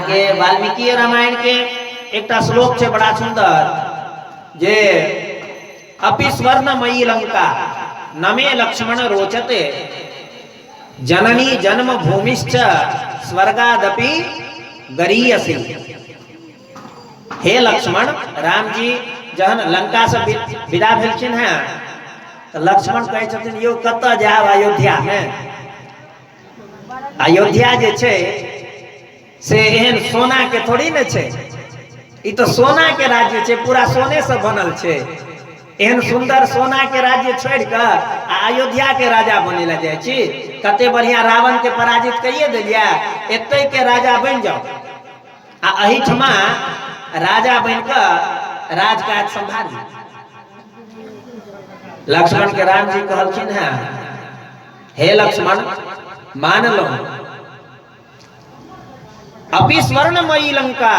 अहाँके वाल्मीकि रामायण के एकटा श्लोक छै बड़ा सुंदर जे अपि स्वर्णमयी लंका नमे लक्ष्मण रोचते जननी जन्म भूमिश्च स्वर्गादपि गरीयसी। हे लक्ष्मण, राम जी जहन लंका से विदा भेलखिन हैं तऽ लक्ष्मण कहै छथिन यौ कतऽ जायब अयोध्या मे? अयोध्या जे छै से एहन सोना के थोड़ी ने छै, ई तऽ सोना के राज्य छै, पूरा सोने से बनल छै। एहन सुंदर सोना के राज्य छोड़ि कऽ आ अयोध्या के राजा बने लए जाइ छी? कते बढ़िया रावण के पराजित कहिए देलियै, एतै के राजा बनि जाउ आ एहिठमा राजा बनि कऽ राजकाज सम्हारी। लक्ष्मण के राम जी कहलखिन हैं, हे लक्ष्मण, मान लो अपि स्वर्णमयी लंका,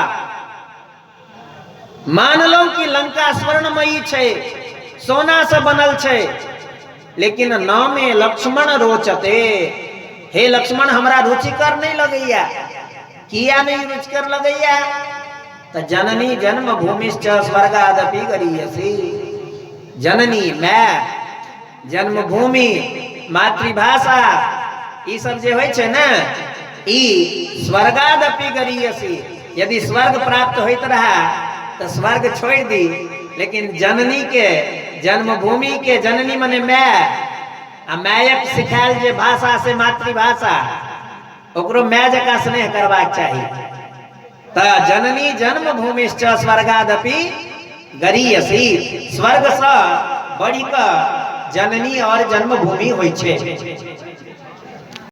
मानलहुं कि लंका स्वर्णमयी छै, सोना से बनल छै, लेकिन नामे लक्ष्मण रोचते, हे लक्ष्मण हमरा रुचिकर नहीं लगैया। किया नहीं रुचिकर लगैया? तऽ जननी जन्मभूमिश्च स्वर्गादपि गरीयसी। जननी my, जन्मभूमि, मातृभाषा, ई सब जे होइ छै ने, ई स्वर्गादपि गरीयसी। यदि स्वर्ग प्राप्त होइत रहा तऽ स्वर्ग छोड़ि दी, लेकिन जननी के, जन्मभूमि के, जननी मने my, आ मायक सिखायल जे भाषा से मातृभाषा, ओकरो my जकाँ स्नेह करबाक चाही। तऽ जननी जन्मभूमिश्च स्वर्गादपि गरीयसी, स्वर्गसँ बढ़ि कऽ जननी और जन्मभूमि होइ छै।